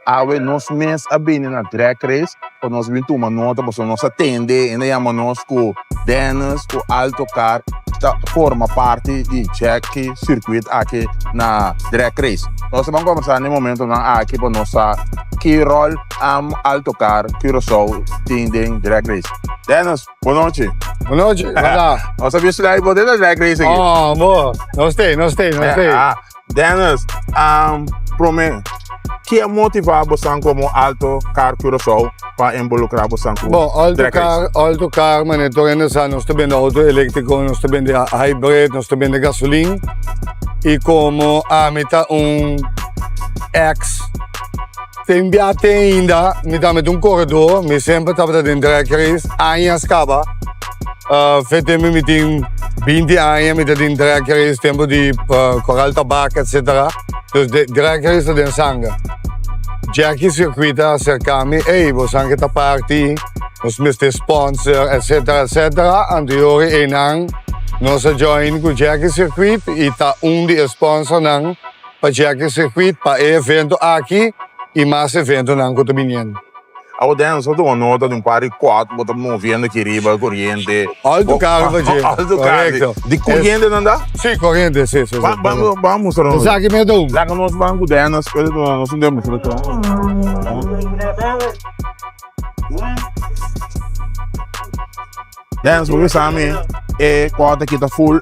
Awe nos mes a bini na Drag Race pa nos bin tuma nota pasobra nos a tende hende yama nos ku Dennis ku Alto Car ta forma parti di Jackie Circuit aki na Drag Race. Nos ta ban kombersá na e momentonan aki pa nos sa ki ròl Alto Car Curaçao tin den Drag Race. Dennis, bon nochi. Bon nochi, hola. Nos a bisti bo den Drag Race aki. Oh, bo. Nos t'ei, nos t'ei, nos t'ei. Dennis, prome, ki a motiva bosan komo Alto Car Curaçao pa involukrá bosan ku Bon, Alto Drag Race? Car, Alto Car, manera tur hende sa, nos ta bende auto eléktriko, nos ta bende hybrid, nos ta bende gasolin. I komo ami ta un ex, tin bia te ainda, mi tambe ta un koredó, mi semper tabata den Drag Race, añas kaba. Fe tempo mi tin 20 aña mi ta den drag race, tempo di Coral Tabak etcetera. Dus de drag race ta den sanger. Jackie Circuit a acerca mi, ey bo san ke ta parti, nos mester sponsor etcetera etcetera. Anto yori eynan nos a join cu Jackie Circuit y ta un di e sponsornan pa Jackie Circuit pa e evento aki y mas eventonan cu ta biniendo. Awo den nos a tuma nota di un par di quad bo ta moviendo aki riba coriente. Alto carro pa dje. Alto carro. Correcto. Di coriente nan da? Si, coriente, si, si. Ban, ban, ban mustra nos. Esaki mi a dun. Laga nos ban cu Dennis, pero duna nos un demostracion. Dennis, bo bisa mi e quad aki ta full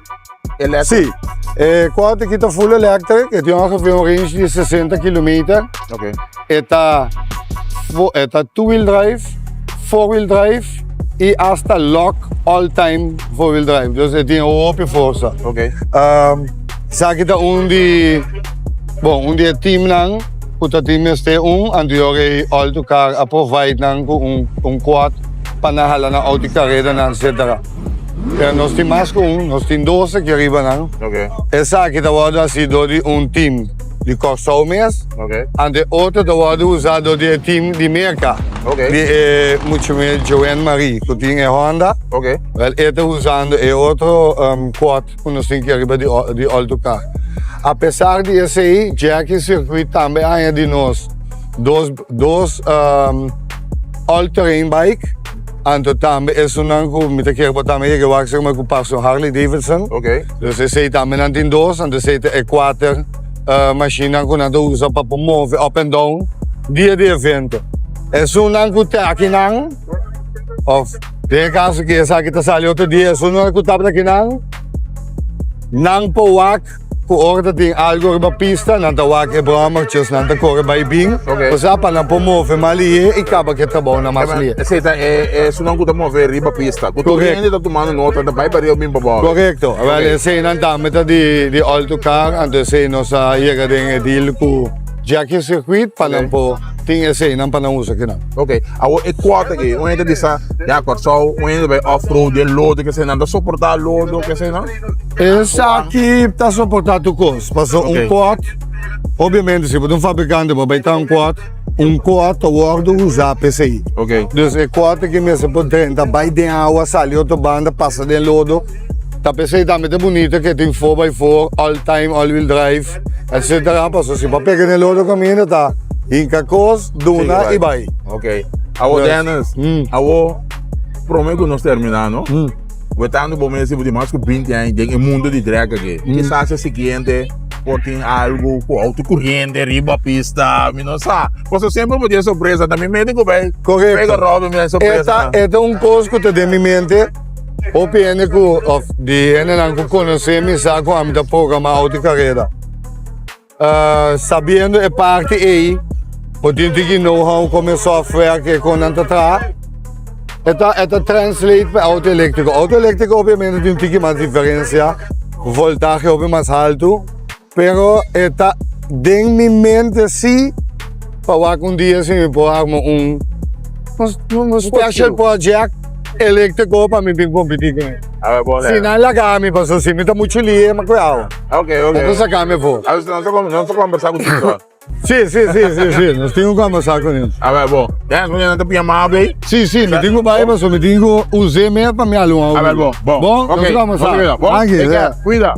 electric? Si, e quad aki ta full electric, e tin ongeveer un range di 60 kilometer. Ok. E ta e ta two wheel drive, four wheel drive y hasta lock all time four wheel drive. Dus e tin hopi forsa. Ok. Esaki ta un di, bon, un di e teamnan ku ta tin mester un, anto e all to car a provide nan ku un un quad pa nan hala nan auto karedanan etcetera. Pero nos tin mas ku un, nos tin dos aki ariba nan. Ok. Esaki ta wòrdu hasi dor di un team di Kòrsou mes, Ok. anto e otro ta wòrdu usá dor di e team di Merka, Ok. di e mucha muhé Joanne Marie ku tin e Honda. Ok. Wèl e ta usando e otro quad ku nos tin ki ariba di di Alto Car. Apesar di esei, Jackie Circuit tambe a haña di nos dos dos all terrain bike, anto tambe esunnan ku mi ta kere bo tambe yega wak seg ku pas un Harley Davidson. Ok. Dus esei tambe nan tin dos, anto esei ta e kuater mashinnan ku nan ta usa pa por move up and down dia di evento. Esunnan ku ta akinan of den e kaso ku esaki ta sali otro dia, esunnan ku tabata akinan nan por wak Ku ora ta tin algo riba pista, nan ta wak e brommertjes, nan ta kore bai bin, osea pa nan por move mas lihé i kaba ku e trabounan mas lihé. Esei ta e esunnan ku ta move riba pista, ku tur hende ta tumando nota, ta bai pariba bin pabou. Korekto. Awel eseinan tambe ta di Alto Car, anto esei nos a yega den e deal ku Jackie Circuit pa nan por tin eseinan pa nan usa kinan. Ok, awor e kuota aki, un hende ta bisa, ya Kòrsou, un hende ta bai off road den lodo, keseinan ta soportá lodo, keseinan? Esaki ta soportá tur kos, pasobra un quad, obviamente si bo ta un fabrikante bo bai traha un quad, un quad ta wòrdu usá pa esei. Dus e quad aki mester por drenta bai den awa, sali otro banda, pasa den lodo, ta p'esei tambe ta bunito ke tin four by four, all time, all wheel drive, etcetera, pasobra si bo a pega den lodo kaminda ta hinka kos, duna i bai. Ok, awor Dennis, awor prome ku nos terminá no. Wetando bo mes bo tin mas ku binti aña den e mundo di drag aki. Kisas e siguiente por tin algu ku auto kuriente riba pista, mi no sa. Pasobra semper bo tin e sorpresa, ta mi mente ku bai Korekto. pega Robin mi sorpresa. E ta un kos ku ta den mi mente, hopi hende ku òf di hendenan ku konosé mi sa ku ami ta programá auto kareda. Sabiendo e parti ei, bo tin tiki know-how kon e software ke kon nan ta traha, e ta e ta translate pa auto eléktriko. Auto eléktriko obviamente tin tiki mas diferensia, voltahe hopi mas haltu, pero e ta den mi mente si pa wak un dia si mi por arma un un special project eléktriko pa mi bin kompetí kuné. Si nan laga mi pasobra si mi ta muchu lihe mi a kue awa. Ok, ok. Nan ta saca mi afó. A nos ta nos ta conversa cu Tito. Sí, sí, sí, sí, sí. Nos tin cu conversa cu nan. A ver, bo. Ya, nos nan ta pia amable. Sí, sí, mi tin cu bai paso mi tin cu us'é mes pa mi alun A ver, bo. Bo. Bon, Ok. nos ta conversa. Bon, Danki, take care. ja. Cuida.